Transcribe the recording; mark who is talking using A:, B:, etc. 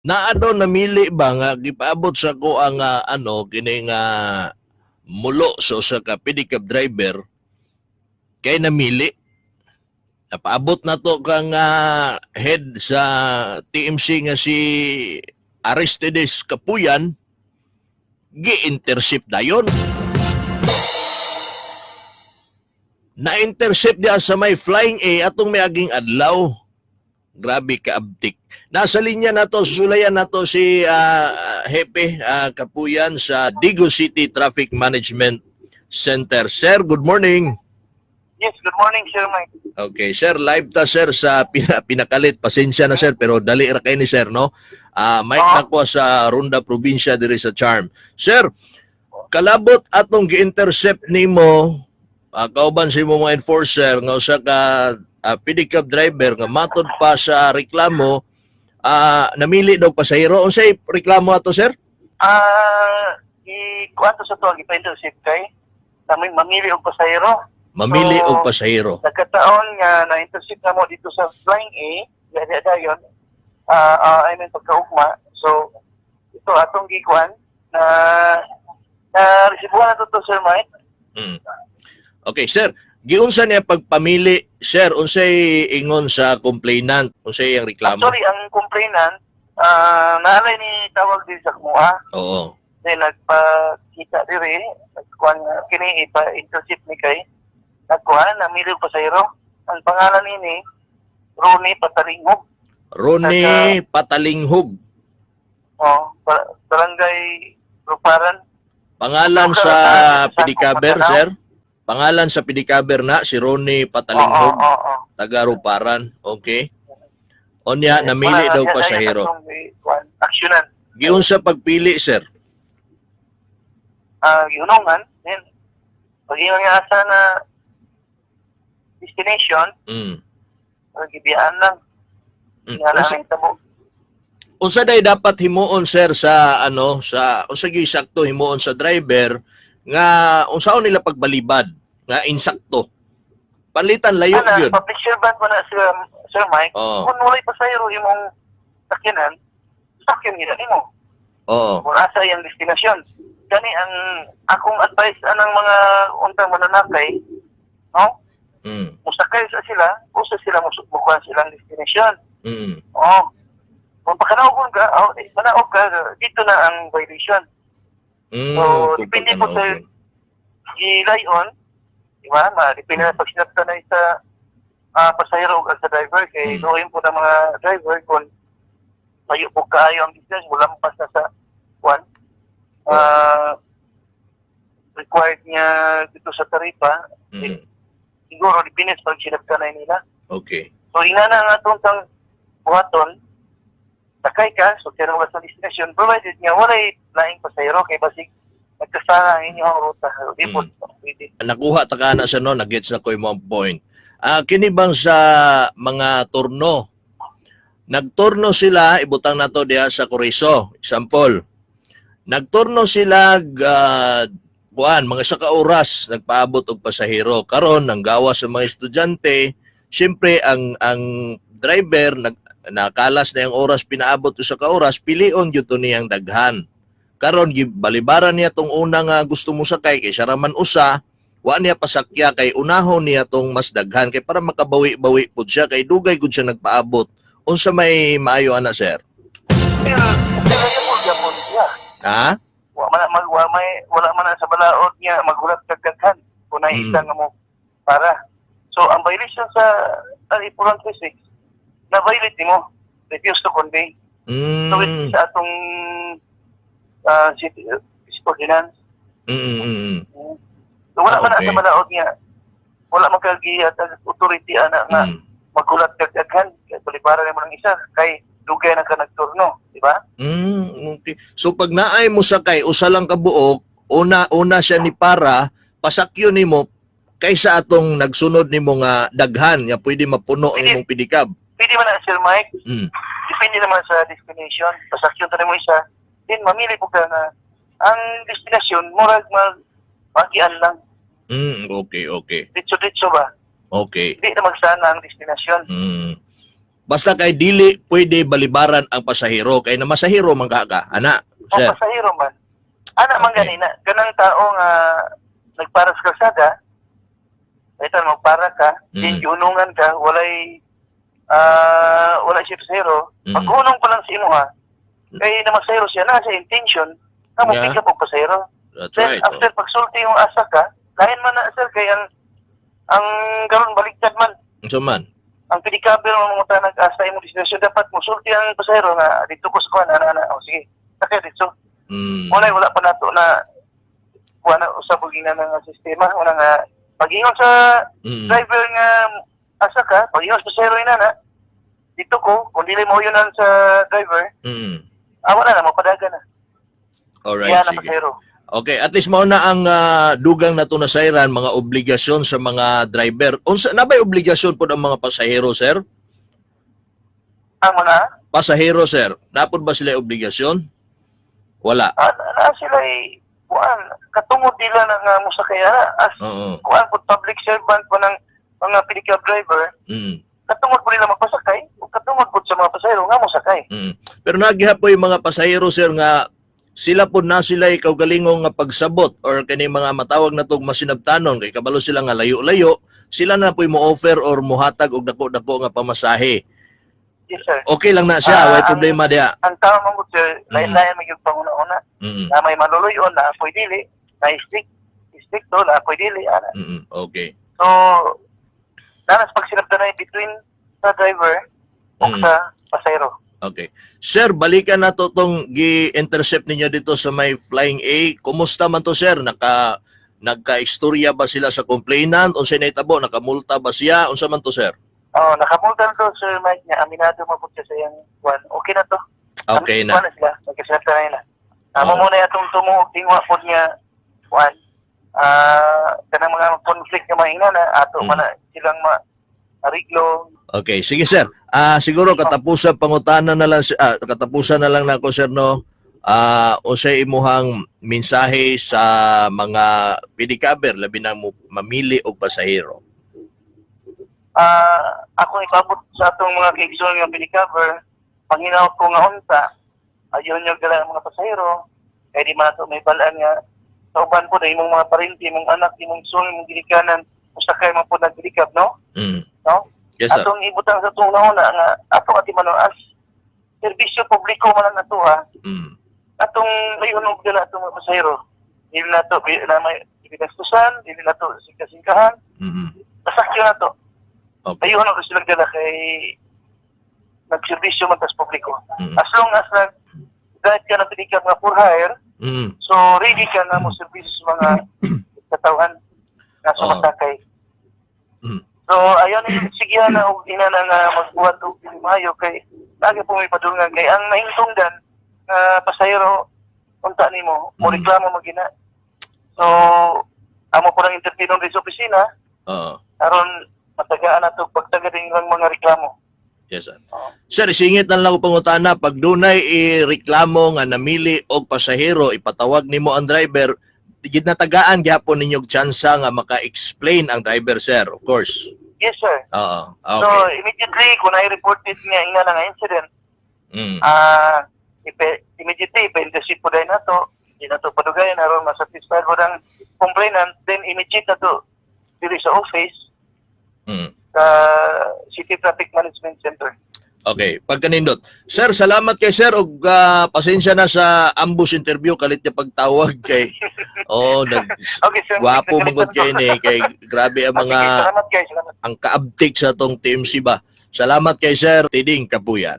A: Naa daw namili ba nga gipaabot sa ko ang ano kini nga mulo sa usa ka pedicab driver kay namili. Napaabot na to kang head sa TMC nga si Aristides Kapuyan, gi-intercept dayon. Na-intercept diya sa may Flying A atong miaging adlaw. Grabe ka abtik. Nasa linya na to, susulayan na to si Hepe Kapuyan sa Digos City Traffic Management Center. Sir, good morning.
B: Yes, good morning, Sir Mike.
A: Okay, sir, live ta, sir, sa pinakalit. Pasensya na, sir, pero dali ra kay ni sir, no? Mike
B: Oo.
A: Na ko sa Ronda Probinsya diri sa Charm. Sir, kalabot atong gi-intercept nimo kauban sa imong mga enforcer nga usa ka pedicab driver nga matod pa sa reklamo namili daw pasahero. Unsay reklamo ato, sir?
B: I kuanto sa tuwag ipa-intercept kay nami mamili og pasahero.
A: Mamili
B: So,
A: og pasahero.
B: Nagkataon nga na-intercept na mo dito sa Flying A, di dayon. I mean pagkaugma. So ito atong gikuan na na resibuhan na to, Sir Mike.
A: Okay, sir. Giunsa niya pagpamili, sir, unsay ingon sa complainant, unsay iyang reklamo?
B: Actually, ang complainant naalay ni tawag din sa kumuha. Then nagpakita diri, nagkuan nga kini ipa-intercept ni kay nagkuan namili og pasahero. Ang pangalan nini Ronnie Patalinghog.
A: Ronnie Patalinghog.
B: Oh, barangay Ruparan.
A: Pangalan
B: Sa
A: sa pedicabber,
B: Mindanao.
A: Sir? Pangalan sa pedicabber na si Ronnie
B: Oo,
A: Patalinghog,
B: oo.
A: Taga Ruparan. Okay. Onya, namili
B: Wala,
A: daw
B: ay-
A: pasahero.
B: atong, kuan, aksyonan.
A: Giunsa pagpili, sir?
B: Giunungan, then pag ingon nga asa na destination, gibiyaan lang. Nga lang ang tabo.
A: Unsa day dapat himuon, sir, sa ano sa unsa gyud sakto himuon sa driver nga unsaon nila pagbalibad nga insakto? Panlitan layo
B: Ana,
A: gyud.
B: Public servant mo na sir, Sir Mike.
A: Oo.
B: Kung walay pasahero imong sakyanan, sakyan nila nimo. Kung asa iyang destinasyon. Gani ang akong advice anang mga untang mananakay, no? Musakay sa sila, usa sila musubukan silang destinasyon. Oh. Kung pakanaogon ka, oh, eh, manaog ka, dito na ang violation. So,
A: Kung
B: depende po sa
A: pagkanaogon.
B: gilayon, di ba? Ma, depende na pag sinabta na isa pasahero ug sa driver kay luoy po ng mga driver kung layo po kaayo ang distance, mulampas na sa kwan. Required niya dito sa taripa, siguro depende sa pag sinabta na nila. So ina na nga atong tang buhaton, sakay ka, so kaya sa destination, provided nga walay laing pasahero kay basig nagkasala ang inyong ruta. So, di po, pwede.
A: Nakuha ta ka na siya, no, nagets na ko imong point. Kini bang sa mga turno? Nagturno sila, ibutang nato diha sa Corizo, example. Nagturno sila kuan mga isa ka oras nagpaabot og pasahero. Karon nang gawas sa mga estudyante, siyempre ang driver nag nakalas na yung oras pinaabot usa ka oras, pilion gyud to niyang daghan. Karon gibalibaran niya tong una nga gusto mo sakay kay siya ra man usa, wa niya pasakya kay unahon niya tong mas daghan kay para makabawi-bawi pud siya kay dugay gud siya nagpaabot. Unsa may maayo ana, sir?
B: Pero, pero yung po, Japon siya.
A: Ha?
B: Wa man mag wa may wala man na sa balaod niya maghulat kag daghan kung isa nga mo para. So ang violation sa Taripulan 36 na violate nimo refuse to convey. So it sa atong city ordinance. So wala man na sa balaod niya. Wala man kag authority ana nga maghulat kag daghan kay balibaran nimo ng isa kay dugay na ka nagturno, di ba?
A: Okay. So pag naay mo sakay usa lang ka buok, una una siya ni para pasakyo nimo kaysa atong nagsunod nimo nga daghan nga pwede mapuno ang imong pedicab.
B: Pwede man na, Sir Mike, depende naman sa destination. Pasakyon to nimo isa, then mamili po ka na ang destination murag mag magian lang.
A: Okay.
B: Ditso-ditso ba?
A: Okay.
B: Hindi na magsana ang destination.
A: Basta kay dili pwede balibaran ang pasahero kay na masahero man ka ana,
B: O
A: sir.
B: Pasahero man. Ana man gani na kanang tao nga nagpara sa kalsada, ito magpara ka, din giunungan ka, walay wala siya pasahero. Paghunong pa lang sa imuha, kay na masahero siya na sa intention na mo pick up og pasahero.
A: That's
B: Then
A: right. Oh.
B: after pagsulti yung asa ka, lain man na, sir, kay ang karon baliktad man.
A: Unsa man?
B: Ang pedicabero mo mga nag-asa imong destinasyon, dapat musulti ang pasahero nga dito ko sa kuan, ana ana, o sige. Sakay dito. Wala pa nato na wala usab og ina nga sistema una nga pag-ingon sa driver nga asa ka, pag-ingon sa pasahero ina na dito ko, kung dili mo yun sa driver, wala na mapadagan na.
A: Alright,
B: Iya na
A: sige.
B: pasahero.
A: Okay, at least mao na ang dugang nato nasayran, mga obligasyon sa mga driver. Unsa na ba'y obligasyon pod ang mga pasahero, sir?
B: Ang mga
A: Pasahero, sir. Napod ba sila obligasyon? Wala.
B: Na sila ay kuan katungod nila na nga mosakay ana as kuan po, public servant po ng mga pedicab driver, katungod po nila magpasakay o katungod po sa mga pasahero nga mosakay.
A: Pero nagihapoy mga pasahero, sir, nga sila po na sila kaugalingong nga pagsabot or kani mga matawag na tog masinabtanon kay kabalo sila nga layo-layo, sila na po'y mo offer or mohatag og dako-dako nga pamasahe.
B: Yes, sir.
A: Okay lang na siya,
B: Ah,
A: way problema diha.
B: Ang tao man gud, sir, lain-lain man gyud panguna-una na may maluluyon na ako'y dili na strict stricto na ako'y dili ana. So nanas pag sinabtanay between sa driver o sa pasahero.
A: Okay. Sir, balikan na to tong gi-intercept ninyo dito sa may Flying A. Kumusta man to, sir? Nagka-istorya ba sila sa complainant? Unsa nahitabo? Nakamulta ba siya? Unsa man to, sir?
B: Oh, nakamulta na to, Sir Mike, niya aminado mo pud siya sa iyang kuan. Okay na to.
A: Okay na.
B: Kuan na sila, magkasinabtanay na. Amo muna atong tumuog tingwa pod nga kuan. Kanang mga conflict nga mga ingana ato man na silang ma ariglo.
A: Okay, sige, sir. Siguro katapusan pangutana na lang katapusan na lang nako, sir, no. Unsay imuhang mensahe sa mga pedicaber labi na mo mamili og pasahero?
B: Ako ipabot sa atong mga kaigsoon nga pedicaber, panginaw ko nga unta ayon yung dala ang mga pasahero kay di man ato may balaan nga sa uban po na imong mga parente, imong anak, imong sun, imong ginikanan, usakay man po nagpedicab, no? No?
A: Yes, sir.
B: Atong ibutang sa atong nauna nga atong atimanon as serbisyo publiko man ang ato ha, atong ayon og dala atong mga pasahero, dili nato na may ibinastusan, dili nato singka-singkahan, pasakyo na to. Ayun ang gusto dala kay nagserbisyo man tas publiko. As long as nag guide ka ng pedicab nga for hire, so ready ka na mo serbisyo sa mga katawhan na sumasakay. So ayon yung sige na og ina na nga magbuhat og dili maayo kay lagi po may padulngan kay ang nahintungdan nga pasahero unta nimo mo reklamo magina. So amo po nang intervene sa opisina aron matagaan nato pagtaga din lang mga reklamo.
A: Yes, sir.
B: Oo.
A: Sir, isingit na lang ko pangutana, pag dunay ireklamo nga namili og pasahero, ipatawag nimo ang driver, gid natagaan gyapon ninyo og tsansa nga maka-explain ang driver, sir, of course.
B: Yes, sir. So, immediately, kung na-reported nga ina na nga incident, immediately, ipa-intercept po dahil nato, di na to padugayan, aron masatisfied po ng complainant, then immediate na to diri sa office, sa City Traffic Management Center.
A: Okay, pagkanindot. Sir, salamat kay sir og pasensya na sa ambush interview kalit niya pagtawag kay. Oh, nag
B: Okay, sir.
A: gwapo mangod kay ni kay grabe ang mga
B: Okay, salamat guys, salamat.
A: ang kaabtik sa tong TMC ba. Salamat kay Sir Tiding Kapuyan.